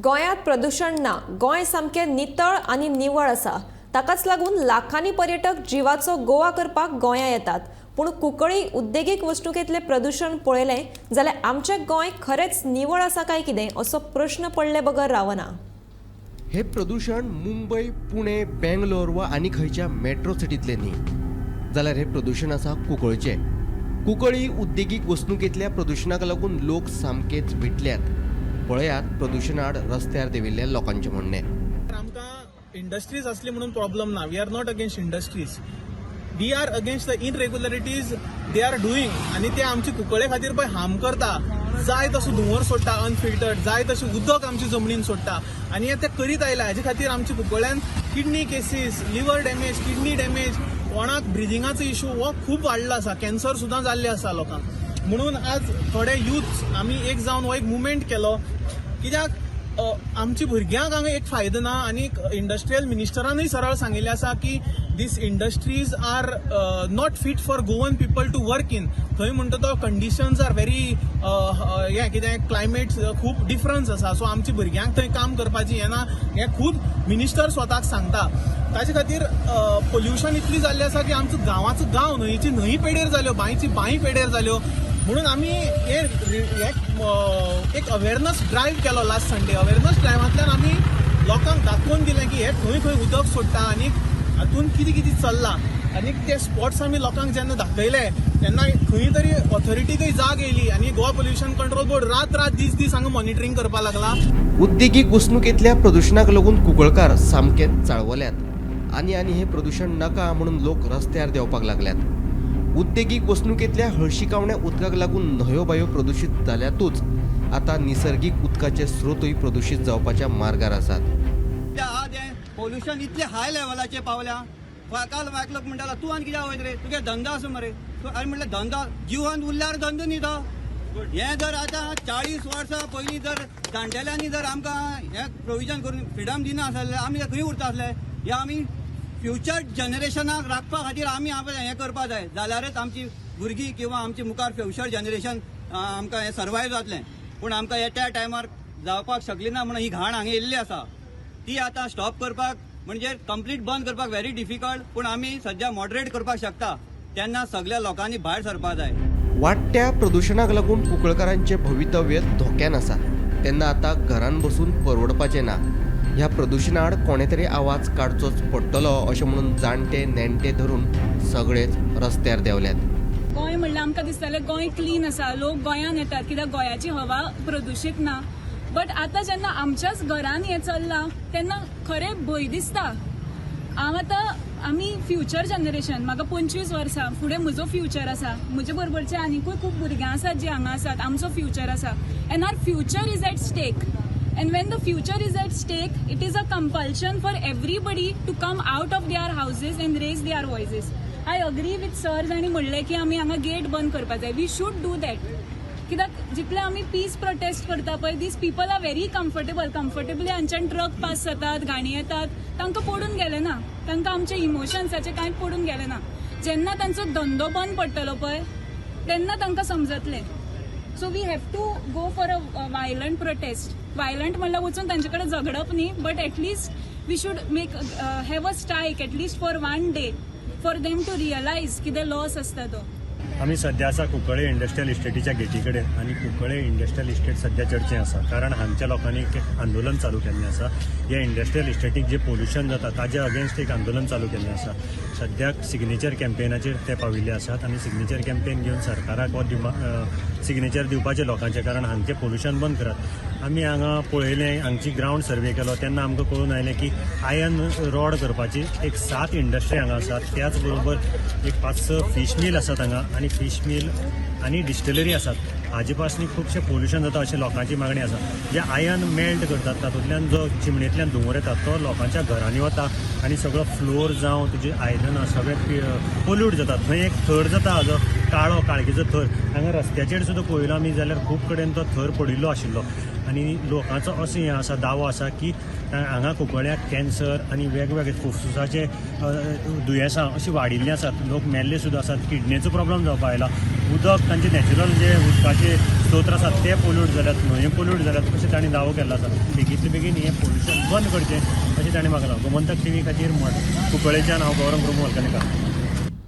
गोंयांत प्रदुशण ना. गोंय सामकें नितळ आनी निवळ आसा. ताकाच लागून लाखांनी पर्यटक जिवाचो गोवा करपाक गोंया येतात. पूण कुंकळी उद्देगीक वसणुकेंतलें प्रदुशण पळयलें जाल्यार आमचें गोंय खरेंच निवळ आसा काय कितें, असो प्रश्न पडले बगर रावना. हे प्रदूशण मुंबय, पुणे, बेंगलोर वा आनी खंयच्या मेट्रो सिटींतलें न्ही, जाल्यार हें प्रदूशण आसा कुंकळचें. कुंकळी उद्देगीक वसणुकेंतल्या प्रदुशणाक लागून लोक सामकेच विटल्यात. पळयात प्रदुशणाआड रस्त्यार देंविल्ल्या लोकांचें म्हणणें. आमकां इंडस्ट्रीज असली म्हणून प्रॉब्लम ना. We are not against industries, we are against the irregularities they are doing. आनी ते आमचे कुंकळे खातीर पळय हार्म करता. जाय तसो धुंवर सोडटा अनफिल्टर्ड, जाय तशें उदक आमच्या जमनीन सोडटा आनी हे ते करीत आयला. हाजे खातीर आमच्या कुंकळ्यान kidney cases, liver damage, kidney damage, कोणाक ब्रिदिंगाचो इशू हो खूब वाडला आसा. कॅन्सर सुद्दां जाल्ले आसा लोकांक. म्हणून आज थोडे युथ आमी एक जावन हो एक मुवमेंट केलो, कित्याक आमच्या भुरग्यांक हांगा एक फायदो ना. आनी इंडस्ट्रियल मिनिस्टरानूय सरळ सांगिल्लें आसा की these industries are not fit for Goan people to work in. थंय म्हणटा तो कंडिशन्स are very हें कितें, क्लायमेट खूब डिफरन्स आसा. सो आमच्या भुरग्यांक थंय काम करपाची हें ना, हें खूद मिनिस्टर स्वताक सांगता. ताजे खातीर पोल्युशन इतली जाल्लें आसा की आमचो गांवाचो गांव, न्हंयची न्हंय पेडेर जाल्यो, बांयची बांय पेडेर जाल्यो. म्हणून आमी हे हे एक अवेरनस ड्रायव्ह केलो लास्ट संडे. अवेरनस ड्रायव्हांतल्यान आमी लोकांक दाखोवन दिलें की हे खंय खंय उदक सोडटा आनी हातून कितें कितें चल्लां. आनी ते स्पॉट्स आमी लोकांक जेन्ना दाखयले तेन्ना खंय तरी ऑथॉरिटीकय जाग येयली आनी गोवा पोल्युशन कंट्रोल बोर्ड रात रात दीस दीस हांगा मॉनिटरींग करपाक लागला. उद्देगीक वसणुकेंतल्या प्रदुशणाक लागून कुंकळकार सामकेच चाळवल्यात आनी आनी हें प्रदुशण नाका म्हणून लोक रस्त्यार देंवपाक लागल्यात. उद्देगीक वसणुकेंतल्या हळशिकावण्या उदकाक लागून न्हंयो बायो प्रदुशीत जाल्यातूच, आतां निसर्गीक उदकाचे स्रोतूय प्रदुशीत जावपाच्या मार्गार आसात. ते आज हें पोल्युशन इतलें हाय लेवलाचेर पावल्या. काल एकलो म्हणटालो, "तूं आनी कित्याक वयता रे? तुगे धंदो आसा मरे तूं." आनी म्हणलें, धंदो जिवन उरल्यार धंदो न्ही तो. हें जर आतां 40 वर्सां पयलीं जर जाणटेल्यांनी जर आमकां हें प्रोविजन करून फ्रिडम दिना आसलें, आमी खंय उरता आसले? हे आमी फ्युचर जनरेशनाक राखपा खातीर आमी हें करपा जाय, जाल्यारच आमची भुरगीं किंवा आमची मुखार फ्युचर जनरेशन आमकां हें सर्वायव जातलें. पूण आमकां हे त्या टायमार जावपाक शकली ना म्हणून ही घाण हांगा येयल्ली आसा. ती आतां स्टॉप करपाक म्हणजे कंप्लीट बंद करपाक व्हेरी डिफिकल्ट, पूण आमी सद्या मॉडरेट करपाक शकता. तेन्ना सगळ्या लोकांनी भायर सरपाक जाय. वाडट्या प्रदुशणाक लागून कुंकळकारांचें भवितव्य धोक्यान आसा तेन्ना आतां घरान बसून परवडपाचें ना. ह्या प्रदुशणाआड कोणें तरी आवाज काडचोच पडटलो अशें म्हणून जाणटे नेणटे धरून सगळेच रस्त्यार देंवल्यात. गोंय म्हणल्यार आमकां दिसतालें गोंय क्लीन आसा, लोक गोंयान येतात कित्याक गोंयाची हवा प्रदुशीत ना. बट आतां जेन्ना आमच्याच घरान हें चल्लां तेन्ना खरें भंय दिसता. हांव आतां आमी फ्युचर जनरेशन, म्हाका 25 वर्सां, फुडें म्हजो फ्युचर आसा. म्हजे बरोबरचे आनिकूय खूब भुरग्यां आसात जी हांगा आसात. आमचो फ्युचर आसा and our future is at stake. And when the future is at stake, it is a compulsion for everybody to come out of their houses and raise their voices. I agree with sir जांणी म्हणलें की आमी हांगा get बंद करपाक जाय. We should do that, कित्याक जितले आमी पीस प्रोटेस्ट करता पळय, these people are very comfortable. Comfortably हांच्यान ट्रक पास जातात, गाणी येतात, तांकां पडून गेलें ना. तांकां आमच्या इमोशन्साचें कांय पडून गेलें ना. जेन्ना तांचो धंदो बंद पडटलो पळय, तेन्ना तांकां समजतलें. So we have to go for a violent protest. Violent म्हणल्यार वचून तांचे कडेन झगडप न्ही, but at least we should make have a strike at least for one day for them to realize कितें लॉस आसता तो. आमी सध्या आसा कुंकळे इंडस्ट्रियल इस्टेटीच्या गेटी कडेन आनी कुंकळे इंडस्ट्रियल इस्टेट सध्या चर्चे आसा, कारण हांगच्या लोकांनी एक आंदोलन चालू केल्लें आसा. ह्या इंडस्ट्रियल इस्टेटीक जे पोल्युशन जाता ताजे अगेन्स्ट एक आंदोलन चालू केल्लें आसा. सद्याक सिग्नेचर कॅम्पेनाचेर ते पाविल्ले आसात आनी सिग्नेचर कॅम्पेन घेवन सरकाराक हो सिग्नेचर दिवपाचे लोकांचे, कारण हांगचें पोल्युशन बंद करात. आमी हांगा पळयलें, हांगची ग्रावंड सर्वे केलो तेन्ना आमकां कळून आयलें की आयर्न रॉड करपाची एक सात इंडस्ट्री हांगा आसात. त्याच बरोबर एक पांच स फीश मील आसात हांगा आनी फीश मील आनी डिस्टिलरी आसात. हाजे पासून खुबशें पोल्युशन जाता अशें लोकांची मागणी आसा. जे आयर्न मेल्ट करतात तातूंतल्यान जो चिमणेंतल्यान धुंवर येता तो लोकांच्या घरांनी वता आनी सगळो फ्लोर जावं तुजी आयदनां सगळें पोल्यूट जाता. थंय एक थर जाता हाजो काळो काळखेचो थर. हांगा रस्त्याचेर सुद्दां पळयलो आमी जाल्यार खूब कडेन तो थर पडिल्लो आशिल्लो. आनी लोकांचो असो हें आसा, दावो आसा की हांगा कुंकळ्याक कॅन्सर आनी वेगवेगळे फुफ्फुसाचे दुयेंसां अशीं वाडिल्लीं आसात. लोक मेल्ले सुद्दां आसात. किडनेचो प्रॉब्लम जावपाक आयला. उदक तांचे नॅचरल जे उदकाचे स्रोत स्तोत्र आसात ते पोल्यूट जाल्यात, न्हंयो पोल्यूट जाल्यात अशें तांणी दावो केल्लो आसा. बेगींतले बेगीन हें पोल्युशन बंद करचें अशें तांणी मागलां. गोमंतक टीव्ही खातीर कुंकळ्ळेच्यान हांव गौरंग प्रभू वलकणेकार.